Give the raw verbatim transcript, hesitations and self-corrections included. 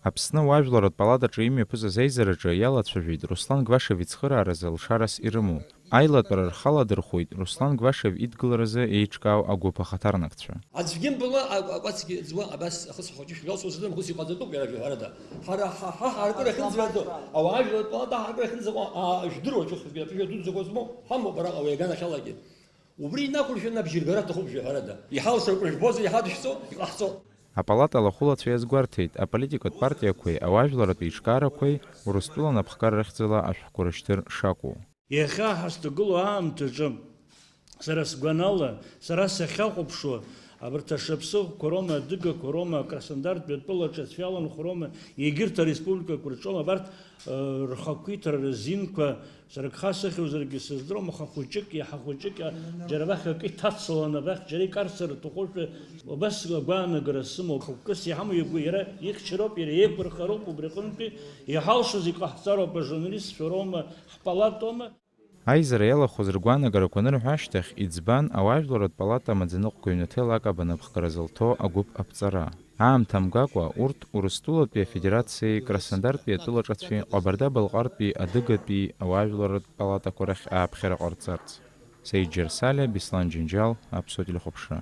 Аԥсны ауаажәларратә палатаҿы имҩаԥысыз аизараҿы иалацәажәеит Руслан Гвашев ицхырааразы алшарас ирымоу. Аилатәара рхаладырхәит Руслан Гвашев идгыларазы еиҿкаау агәыԥ ахаҭарнакцәа. Аӡәгьы мбылуа, а-, акәацгьы ӡуа, абас ахысра хәыҷы шәҩалсуа сыдым, ус иҟаҵатәуп иара жәаҳәарада. Ҳара ҳа-, ҳа-, ҳаракыра ахьынӡараӡо, ауаажәларратә палата ҳаракыра ахьынӡаҟоу, аа, жәдыруа ҿыхгьы, аԥыжәа дуӡӡақәа змоу ҳамоуп ара ауаҩы аганахьалагьы. Убри инақәыршәаны абжьыргара аҭахуп жәаҳәарада. Иҳалшар ҟәышбозар иҳадышәҵо, иҟаҳҵо. Апалата алахәылацәа иазгәарҭеит, аполитикатә партиақәеи ауаажәларратә еиҿкаарақәеи Урыстәыла анапхгара рыхьӡала ашәҟәқәа рышьҭыр шакәу. Иахьа ҳазҭагылоу аамҭаҿы, сара сгәанала, сара сахьахәаԥшуа, абарҭ ашаԥсыӷәқәа роума, адыгақәа роума, Краснодартәи атәылаҿы ацәа иаланхо роума, егьырҭ ареспубликақәа рҿоума, абарҭ, э, рхақәиҭра рзинқәа, сара гха сыхьуазаргьы сыздыруам, аха хәыҷык, иаҳа хәыҷык, а, џьара абахь акы иҭацаланы, абахь џьара икарцар аҭахушәа, убас агәаанагара сымоуп. Хықәкыс иҳамоу игәы иара ихьчара ауп, иара еиқәырхароуп, убри аҟынтәи иҳалшоз иҟаҳҵароуп, ажурналистцәа роума, ҳпалатоума. Аизара иалахәыз ргәаанагарақәа анырҳәа ашьҭахь, иӡбан ауаажәларратә палата амаӡаныҟәгаҩ Наҭел Акаба анапхгара зылҭо агәыԥ аԥҵара. Аамҭа мгакәа, урҭ Урыстәылатәи Афедерациеи Краснодартәи атәылаҿацәеи Ҟабарда-Балҟартәи адыгатәи ауаажәларратә палатақәа рахь ааԥхьара ҟарҵарц. Саид Џьарсалиа, Беслан Џьынџьал, Аԥсуа телехәаԥшра.